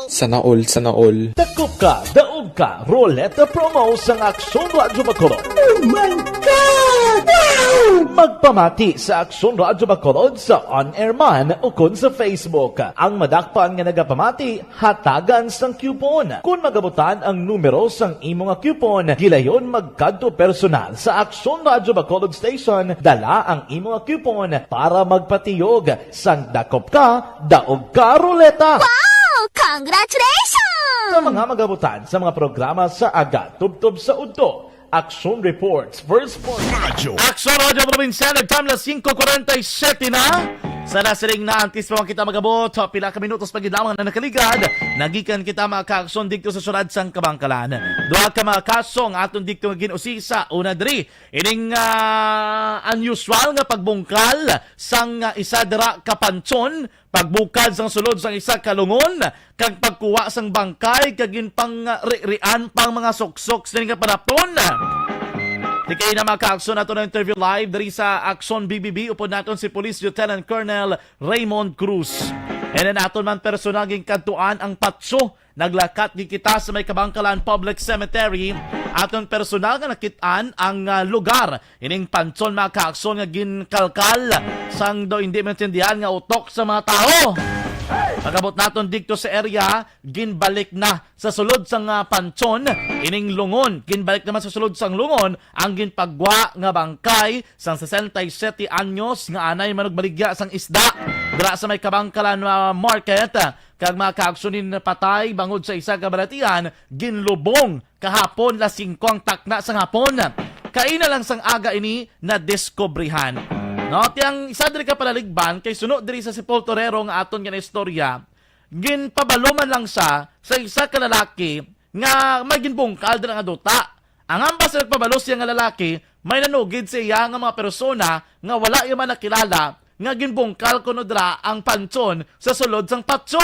Sana all, sana all. Dakop Ka, Daog Ka Roleta Promo sang Aksyon Radyo Bacolod. Oh my God! Wow! Magpamati sa Aksyon Radyo Bacolod sa on-air man ukon sa Facebook. Ang madakpan nga nagapamati, hatagan sang coupon. Kon magabutan ang numero sang imo nga coupon, gilayon magkadto personal sa Aksyon Radyo Bacolod Station, dala ang imo nga coupon para magpatiyog sang Dakop Ka, Daog Ka Roleta. Wow! Congratulations! Sa mga magabutan sa mga programa sa aga tubtob sa udto, Aksyon Reports, First Portion. Radyo. Aksyon Radyo Provincial, nag-time las singko kuwarenta y siyete na. Sa nasiring na antes pa man kita magabot, pila ka minutos pa gid lamang na nakaligad, nagikan kita, mga kaaksyon, dito sa syudad sang Kabankalan. Duha ka mga kaso ang aton dito nga gin-usisa. Una diri, ining, ah, unusual nga pagbungkal sang, ah, isa dira ka pansyon, pagbukad sang sulod sang isa ka lungon, kag pagkuha sang bangkay, kag ginpangrian pang mga suksok sini nga panapton. Di kay na, mga kaaksyon, ato na interview live diri sa Aksyon B B B. Upod naton si Police Lieutenant Colonel Raymond Cruz. And then aton man personal ginkadtuan ang patso. Naglakat gid kita sa may Kabangkalan Public Cemetery. Aton personal nga nakit-an ang, ah, lugar. Ining panson, mga kaakson, nga ginkalkal sang daw hindi maintindihan nga utok sa mga tawo. Pag-abot naton didto sa area, ginbalik na sa sulod sang, ah, panson ining lungon. Ginbalik naman sa sulod sang lungon ang ginpagwa nga bangkay sang sesenta y sete anyos nga anay manugbaligya sang isda dira sa may Kabangkalan, ah, Market. Kag, mga kaakson, patay bangod sa isa ka balatian, ginlubong kahapon las singko ang takna sang hapon. Kaina lang sang aga ini nadiskubrihan. No, ti ang isa diri ka palaligban kay suno diri sa sepulturero nga aton ginaistorya, ginpabalo man lang siya sa isa ka lalaki nga may ginbungkal dira nga duta. Ang ambas sa nagpabalo siya nga lalaki, may nanugid sa iya nga mga persona nga wala iya man nakilala nga ginbungkal kuno dira ang panson sa sulod sang patso.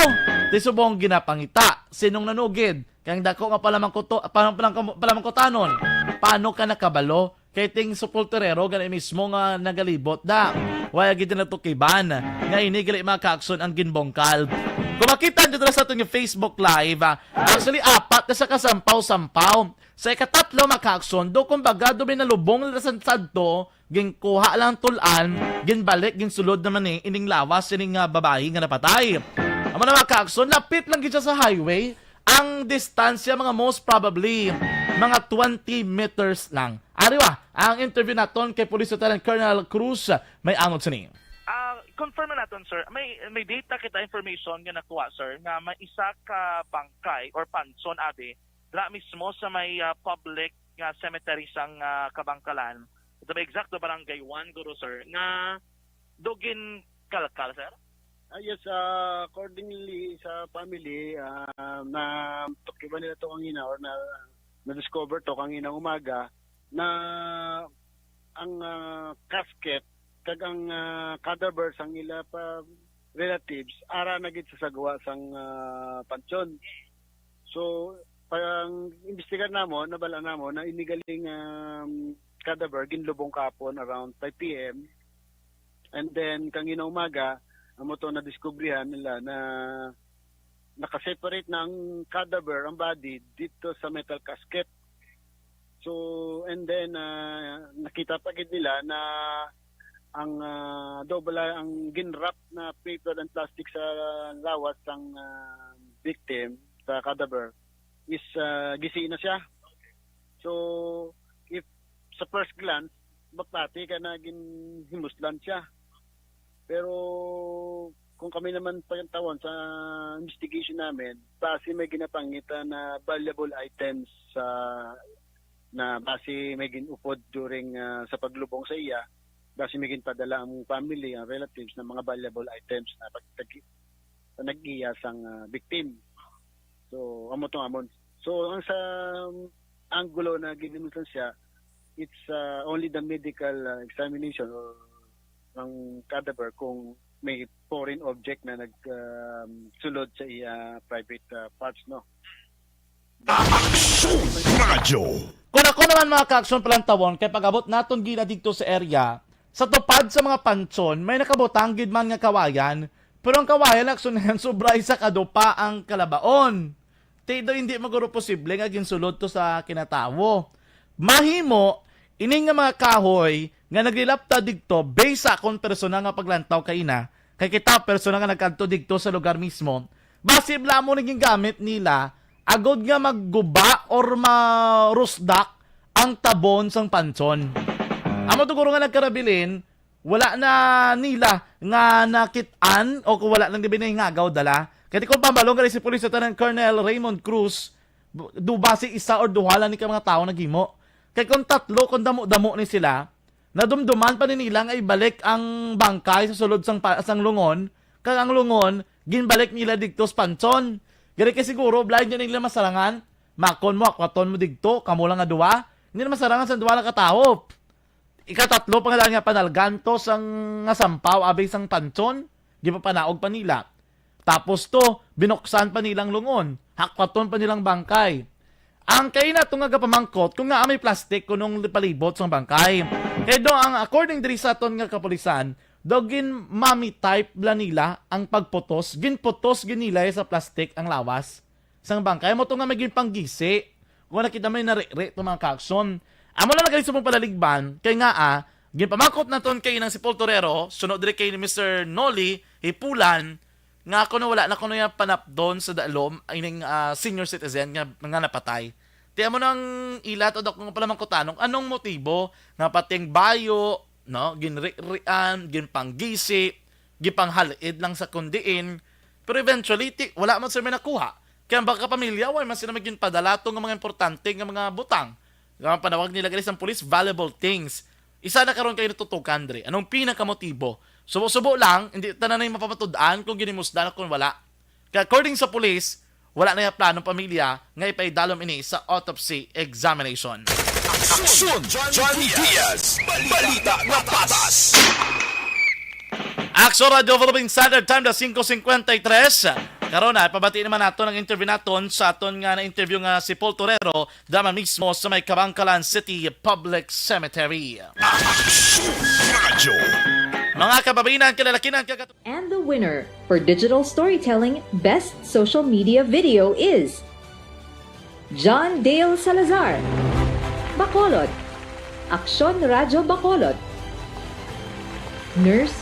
Ti subong ginapangita sinong nanugid. Kay ang dako nga palamangkuto-, palam-, palam-, palamangkutanon, paano ka nakabalo? Kay ting sepulturero gani mismo nga nagalibot da. Wala gid na tukiban nga ini gali, mga kaakson, ang ginbungkal. Kung makita nyo dira sa aton nga Facebook Live, ah, actually, apat na sa kasampaw-sampaw. Sa ikatatlo, mga kaakson, do kumbaga do may nalubong na sa sadto, ginkuha lang tulan, ginbalik, ginsulod naman ni ining lawas ining, ah, babayi nga napatay. Amo na, mga kaakson, lapit lang gid siya sa highway. Ang distansya, mga, most probably mga twenty meters lang. Ari wa ang interview naton kay Police Lieutenant Colonel Cruz. May angod sini. Ah, confirm naton, sir. May, may data kita, information nga nakuha, sir, nga may isa ka bangkay or panson, abi, dira mismo sa may, ah, public nga cemetery sang, ah, Kabangkalan. Ito may eksakto, Barangay one, guro, sir, nga do ginkalkal, sir? Ah, yes, ah, accordingly sa family, ah, na tukiban nila to kangina or na, na-discover to kangina umaga na ang, ah, casket kag ang, ah, cadaver sang ila pa relatives ara na gid sa sagwa sang, ah, panson. So, pag imbestigar namon, nabal-an namon na ini galing, um, cadaver ginlubong kahapon around five P M. And then, kangina umaga, amo to nadiskubrihan nila na nakaseparate na ang cadaver, ang body, dito sa metal casket. So, and then, ah, nakita pa gid nila na ang, ah, double ang ginwrap na paper and plastic sa lawas sang, ah, victim, sa cadaver, is, ah, gisi na siya. So, if sa first glance, magpati ka na ginhimuslan siya. Pero kung kami naman pagtawon sa investigation namin, base may ginapangita na valuable items sa, na base may ginupod during, ah, sa paglubong sa iya, base may ginpadala ang family, ang relatives ng mga valuable items na pagtagi-, sa nag-iya sang, ah, victim. So, amo to amon. So, ang sa, um, anggulo na ginhimuslan siya, it's, uh, only the medical, uh, examination or ng cadaver kung may foreign object na nag, um, sulod sa iya private, uh, parts, no? Aksyon Radio. Kung ako naman, mga ka-aksyon, palantawon, kay pag-abot naton gina dito sa area, sa tupad sa mga panson, may nakabutang gid man nga kawayan, pero ang kawayan, aksyon na yan, sobra isa ka dupa ang kalabaon. Ti do hindi maguro posible nga ginsulod to sa kinatawo. Mahimo, ini nga mga kahoy nga naglilapta digto, based sa akon personal nga paglantaw kaina, kay kita personal nga nagkadto digto sa lugar mismo, basi bala mo naging gamit nila agod nga magguba or marusdak ang tabon sang panson. Amo to guro nga nagkarabilin, wala na nila nga nakit-an o kung wala lang di ba nahingagaw dala. Kaya kung pambalong gali si Police Lieutenant Colonel Raymond Cruz, bu-, do basi isa or duha lang ni ka mga tawo naghimo. Kay kung tatlo, kung damo-damo ni sila, nadumduman pa ni nila nga ibalik ang bangkay sa sulod sang pa-, sang lungon, kag ang lungon, ginbalik nila digto sa panson. Gani kay siguro, blind nila masarangan, makon mo, akwaton mo digto, kamo lang nga duha, hindi na masarangan sa duha lang ka tawo. Ikatatlo pa nga daan nga panalgantos ang nga sampaw abi sang panson, gipapanaog pa nila. Tapos to, binuksan pa nilang lungon, hakwaton pa nilang bangkay. Ang kaina to nga gapamangkot kung ngaa may plastic kunong palibot sang bangkay. Kay do ang according diri sa aton nga kapulisan, Daw gin-mummy type bala nila ang pagputos, ginputos gid nila sa plastic ang lawas sang bangkay. Amo to nga may ginpanggisi. Kung nakita mo yung nariri to mga kaaksyon. Amo na lang guys sa palaligban, kay nga ah, ginpamangkot naton kay nang si Paul Torero, sunod diri kay ni Mister Nolly Hipulan, nga kuno wala na kuno yung panapdon sa dalom ining ah, senior citizen nga, nga napatay. Tiyan mo nang ila to dako nga pala mangkutanong anong motibo nga pating bayo, no, ginririan, ginpanggisi, gipanghalid lang sa kundiin. Pero eventually, ti, wala man sila may nakuha. Kaya ang baka pamilya, wala man sila may ginpadala to nga mga importante nga mga butang. Nga ang panawag nila gali sa police, valuable things. Isa na karon kayo natutukan, Dre. Anong pinakamotibo? Subo-subo lang, hindi tanan na yung mapamatud-an kung ginimusdan o kung wala. Kaya according sa police, wala na yung planong pamilya nga ipaidalom ini sa autopsy examination. Aksyon, Johnny Diaz, balita na patas. Aksyon Radio Philippine Standard Time na singko singkwenta y tres. Karon na, ipabati naman nato ang interview naton sa aton nga na-interview nga si Paul Torero, dama mismo sa may Kabankalan City Public Cemetery. Aksyon Radio. Mga kababayan, kalalakinan, kagat- And the winner for digital storytelling best social media video is John Dale Salazar, Bacolod, Aksyon Radyo Bacolod, Nurse,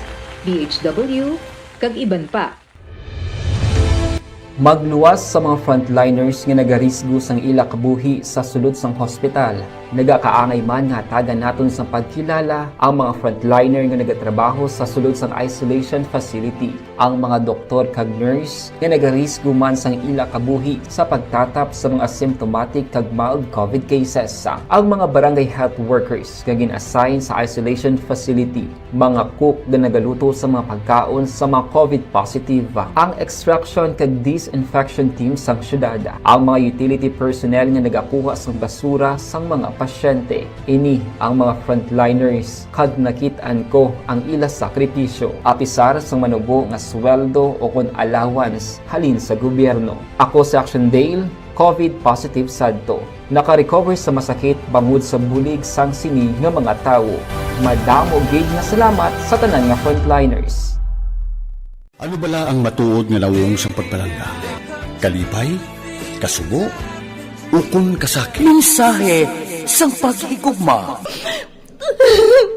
B H W, kag iban pa. Magluwas sa mga frontliners nga nagarisgo sang ila kabuhi sa sulod sang hospital. Nagakaangay man nga hatagan naton sang pagkilala ang mga frontliner nga nagatrabaho sa sulod sang isolation facility, ang mga doktor kag nurse nga nagarisgo man sang ila kabuhi sa pagtatap sa mga asymptomatic kag mild covid cases, ang mga barangay health workers nga gin-assign sa isolation facility, mga cook nga nagaluto sa mga pagkaon sa mga covid positive, ang extraction kag disinfection team sang syudad, ang mga utility personnel nga nagakuha sang basura sang mga pasyente. Ini ang mga frontliners, kag nakit-an ko ang ila sakripisyo, apisar sang manubo nga sweldo o kon allowance halin sa gobyerno. Ako si Action Dale, covid positive sadto. Naka-recover sa masakit bangod sa bulig sang sini nga mga tawo. Madamo gid nga salamat sa tanan nga frontliners. Ano bala ang matuod nga nawong sang pagpalangga? Kalipay? Kasubo? Ukon kasakit? Mensahe sang paghigugma.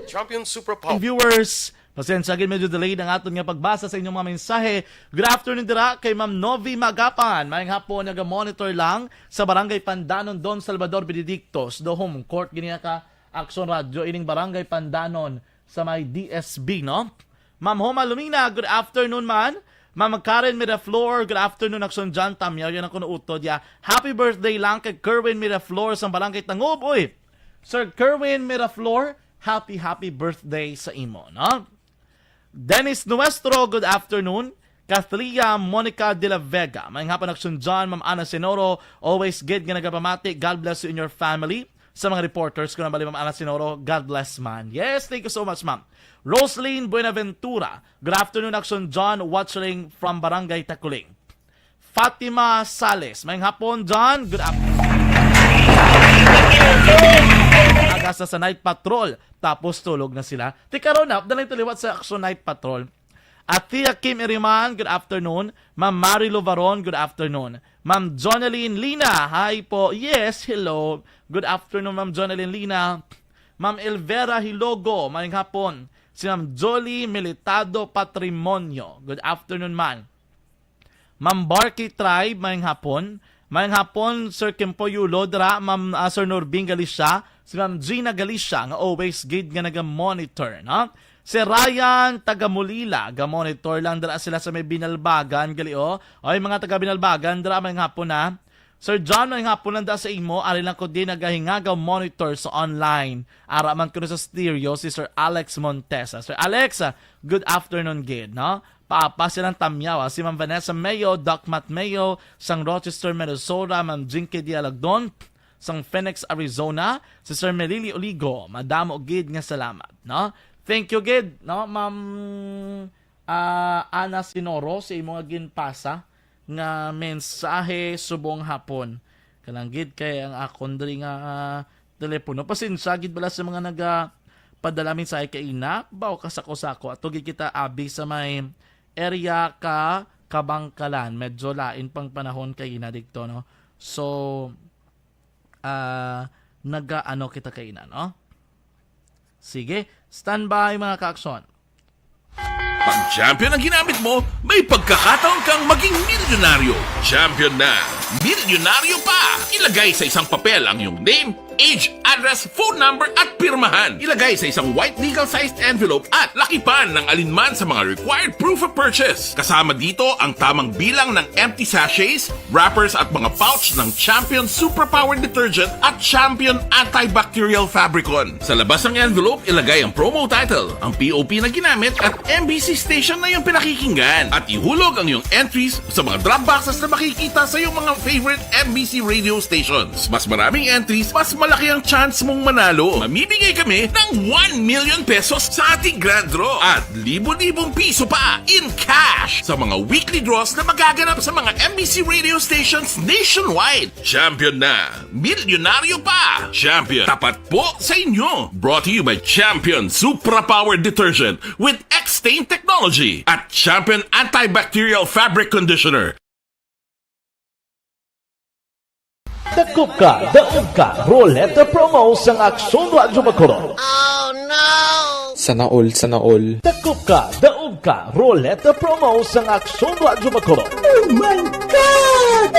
Champion Super Pop. Viewers, pasensya gid, medyo delayed ang aton nga pagbasa sa inyong mga mensahe. Good afternoon dira kay Ma'am Novi Magapan. Maayong hapon, naga-monitor lang sa Barangay Pandanon, Don Salvador Benedicto. Sa home court gini ka Aksyon Radyo ining Barangay Pandanon sa may D S B, no? Ma'am Homa Lumina, good afternoon man. Ma'am Karen Miraflor, good afternoon. Aksyon John, tamyaw yan ako nautod ya. Happy birthday lang kay Kerwin Miraflor sa Barangay Tangob. Uy, Sir Kerwin Miraflor, happy, happy birthday sa imo, no? Dennis Nuestro, good afternoon. Kathlia Monica de la Vega, maayong hapon Aksyon John, Ma'am Ana Senoro, always gid nga nagapamati. God bless you and your family. Sa mga reporters ko na bali, Ma'am Ana Senoro, God bless man. Yes, thank you so much, ma'am. Roslyn Buenaventura, good afternoon Aksyon John, watching from Barangay Taculing. Fatima Sales, maayong hapon, John. Good afternoon. Aga sa, sa night patrol, tapos tulog na sila. Tikaron na, daling taliwat sa Aksyon Night Patrol. At Tia Kim Iriman, good afternoon. Ma'am Mary Lovaron, good afternoon. Ma'am Jonalyn Lina, hi po. Yes, hello. Good afternoon, Ma'am Jonalyn Lina. Ma'am Elvera Hilogo, maayong hapon. Si Ma'am Jolie Militado Patrimonio, good afternoon, ma'am. Ma'am Barky Tribe, maayong hapon. Maayong hapon, Sir Kimpo Yulo, dira, Ma'am, ah, Sir Norbing Galicia, si Ma'am Gina Galicia, nga always gid nga naga-monitor, no? Si Ryan, taga Mulila, ga-monitor lang dira sila sa may Binalbagan, gali, oh. Oy, mga taga Binalbagan, dira, maayong hapon, ha. Sir John, maayong hapon lang da sa imo. Ari lang ko din nagahingagaw monitor sa online. Ara man kuno sa stereo si Sir Alex Montesa. Sir Alex, ah, good afternoon gid, no? Papa silang tamyaw, ah, si Ma'am Vanessa Mayo, Doc Matt Mayo, sang Rochester, Minnesota, Ma'am Jinky Dialagdon, sang Phoenix, Arizona, si Sir Melili Oligo, madamo gid nga salamat, no? Thank you gid, no, Ma'am, ah, Ana Sinoro, sa imo nga ginpasa nga mensahe subong hapon. Kalanggit kay ang akon diri nga, ah, telepono. Pasensya gid bala sa mga naga padala mensahe kaina, baw ka sako-sako. Ato gid kita abi sa may area ka Kabangkalan. Medyo lain pang panahon kaina didto, no? So, ah, nagaano kita kaina, no? Sige, standby, mga ka-aksyon. Pag champion ang ginamit mo, may pagkakataon kang maging milyonaryo. Champion na! Milyonaryo pa! Ilagay sa isang papel ang iyong name, age, address, phone number, at pirmahan. Ilagay sa isang white legal-sized envelope at lakipan ng alinman sa mga required proof of purchase. Kasama dito ang tamang bilang ng empty sachets, wrappers, at mga pouch ng Champion Superpower Detergent at Champion Antibacterial Fabricon. Sa labas ng envelope, ilagay ang promo title, ang P O P na ginamit, at M B C station na iyong pinakikinggan. At ihulog ang iyong entries sa mga drop boxes na makikita sa iyong mga favorite M B C radio stations. Mas maraming entries, mas malaki ang chance mong manalo. Mamimigay kami ng one million pesos sa ating grand draw at libo-libong piso pa in cash sa mga weekly draws na magaganap sa mga M B C radio stations nationwide. Champion na! Milyonaryo pa! Champion, tapat po sa inyo! Brought to you by Champion Supra Power Detergent with X-Stain Technology at Champion Antibacterial Fabric Conditioner. Dakop ka, daog ka, Roleta Promo sang Aksyon Radyo Bacolod. Sana all, sana all. Dakop ka, daog ka, Roleta Promo sang Aksyon Radyo Bacolod. Oh my God!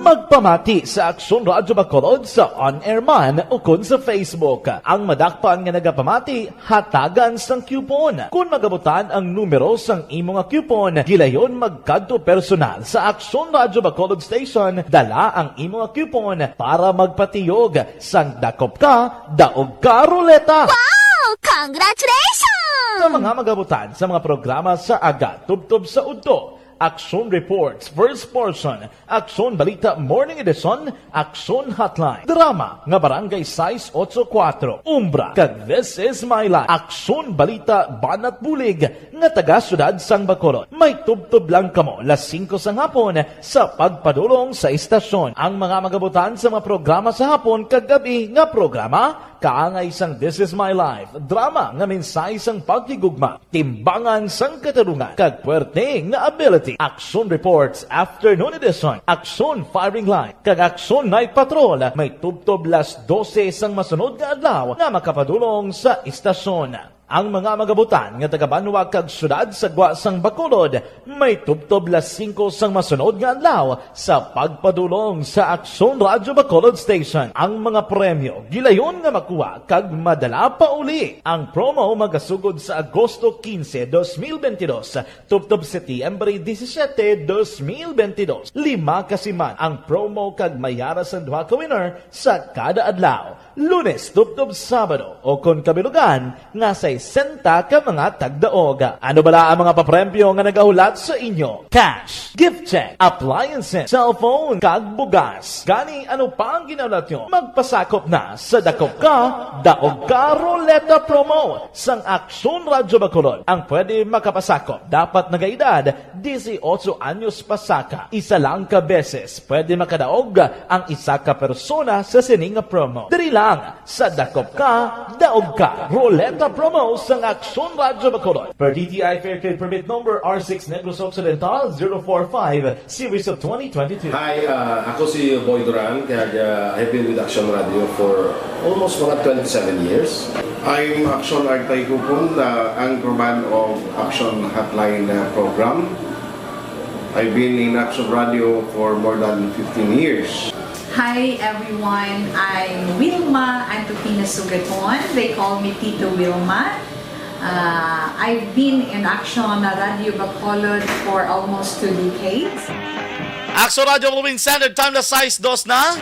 Magpamati sa Aksyon Radyo Bacolod sa on-air man ukon sa Facebook. Ang madakpan nga nagapamati, hatagan sang coupon. Kon magabutan ang numero sang imo nga coupon, gilayon magkadto personal sa Aksyon Radyo Bacolod Station, dala ang imo nga coupon para magpatiyog sang dakop ka, daog ka ruleta. Wow! Congratulations! Sa mga magabutan sa mga programa sa aga tubtob sa udto, Aksyon Reports, First Portion, Aksyon Balita Morning Edition, Aksyon Hotline, drama nga Barangay sais otso kuwatro, Umbra, kag This Is My Life, Aksyon Balita Banat Bulig nga taga Siyudad sang Bacolod. May tubtob lang kamo las singko sang hapon sa pagpadulong sa istasyon. Ang mga magabutan sa mga programa sa hapon kag gab-i nga programa, kaangay sang This Is My Life, drama nga mensahe sang paghigugma, timbangan sang katarungan, kag puwerte nga ability. Aksyon Reports Afternoon Edition, Aksyon Firing Line, kag Aksyon Night Patrol may tubtob las dose sang masunod nga adlaw nga makapadulong sa istasyon. Ang mga magabutan nga taga-banwa kag siyudad sa gwa sang Bacolod may tubtob las singko sang masunod nga adlaw sa pagpadulong sa Aksyon Radyo Bacolod Station. Ang mga premyo gilayon nga makuha kag madala pa uli. Ang promo magasugod sa Agosto quince, dos mil veintidós, tubtob Setyembre disisiete, dos mil veintidós. Lima ka siman ang promo kag may ara sang duha ka winner sa kada adlaw, Lunes tubtob Sabado, o kon kabilugan nga sesenta ka mga tagdaog. Ano bala ang mga papremyo nga nagahulat sa inyo? Cash, gift check, appliances, cellphone, kag bugas. Gani, ano pa ang ginahulat nyo? Magpasakop na sa Dakop Ka, Daog Ka Ruleta Promo sang Aksyon Radyo Bacolod. Ang pwede makapasakop dapat nagaedad disiotso anyos pasaka. Isa lang ka beses pwede makadaog ang isa ka persona sa sini nga promo. Diri lang sa Dakop Ka, Daog Ka Ruleta Promo sang Aksyon Radyo Bacolod. Per D T I Fair Trade Permit Number R six Negros Occidental zero four five, Series of twenty twenty-two. Hi, ah, ako si Boy Duran, kag, ah, I've been with Action Radio for almost mga twenty-seven years. I'm Action Artay Kupon, the anchorman of Action Hotline, uh, program. I've been in Action Radio for more than fifteen years. Hi everyone, I'm Wilma Antupina Sugaton. They call me Tito Wilma. Uh, I've been in Action Radio Bacolod for almost two decades. Aksyon Radyo Philippine Standard Time, las sais dos na.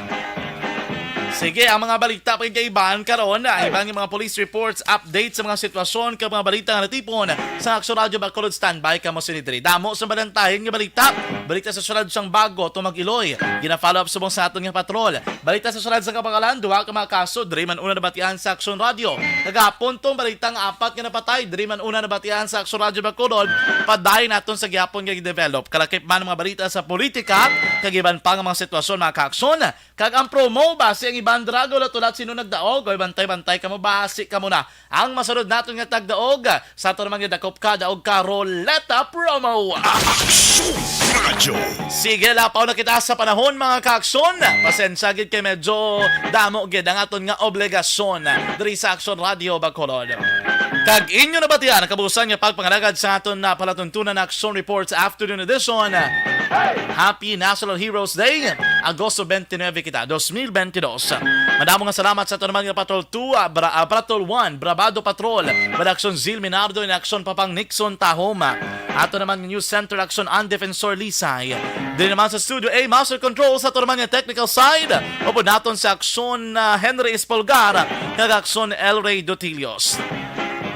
Sige, ang mga balita pa kaiban karon, ang iban nga mga police reports, update sa mga sitwasyon kag mga balita nga natipon sa Aksyon Radyo Bacolod. Standby kamo sini diri. Damo sa balantayan nga balita. Balita sa siyudad sang Bago, Tumag, Iloy. Gina-follow up subong sa aton nga patrol. Balita sa siyudad sang Kabangkalan, duha ka mga kaso diri man una nabatian sa Aksyon Radyo. Kagahapon tong balita nga apat nga napatay diri man una nabatian sa Aksyon Radyo Bacolod. Padayon naton sa gihapon nga gi-develop. Kalakip man ang mga balita sa politika, kag iban pa nga mga sitwasyon, mga kaaksyon. Kag ang promo, base ang Sandra, gulat-ulat, sino nagdaog? Oy, bantay-bantay kamo, basi kamo na. Ang masunod naton nga tagdaog, sa aton naman nga dakop ka, daog ka, Roleta Promo. Aksyon Radyo. Sige, lapaw na kita sa panahon, mga kaaksyon. Pasensya gid kay medyo damo gid ang aton nga obligasyon diri sa Aksyon Radyo Bacolod. Kag inyo nabatian ang kabuusan nga pagpangalagad sa aton na palatuntunan na Aksyon Reports Afternoon Edition. Happy National Heroes Day, Agosto twenty-nine kita, twenty twenty-two. Madamo nga salamat sa aton naman nga Patrol two, ah, Bra-, ah, Patrol one, Brabado Patrol, Redaksyon Zil Minardo, in Aksyon Papang Nixon Tahom. Ato naman nga News Center, Aksyon An Defensor Lisay. Diri naman sa Studio A, Master Control sa ato naman nga technical side, upod naton sa Aksyon, ah, Henry Espolgar, kag Aksyon El Rey Dotilios.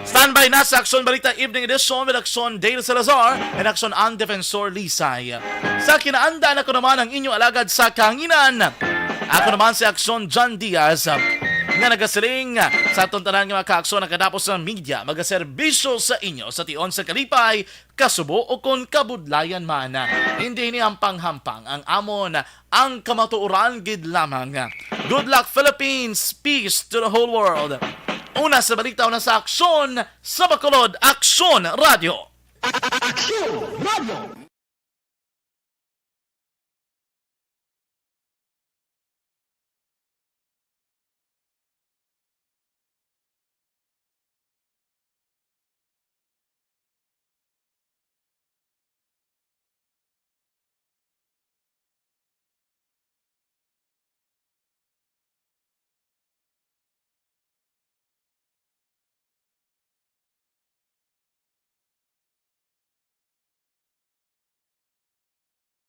Standby na sa Aksyon Balita Evening Edition with Aksyon Dale Salazar and Aksyon An Defensor Lisay. Sa kinaanda, ako naman ang inyo alagad sa kahanginan. Ako naman si Aksyon John Diaz, nga nagasiling sa aton tanan nga mga kaaksyon, nakadapos sa media, magaserbisyo sa inyo sa tion sa kalipay, kasubo o kon kabudlayan man. Hindi ini hampang-hampang ang amon, ang kamatuoran gid lamang. Good luck, Philippines! Peace to the whole world! Una sa balita, una sa aksyon, sa Bacolod, Aksyon Radyo! Aksyon Radyo!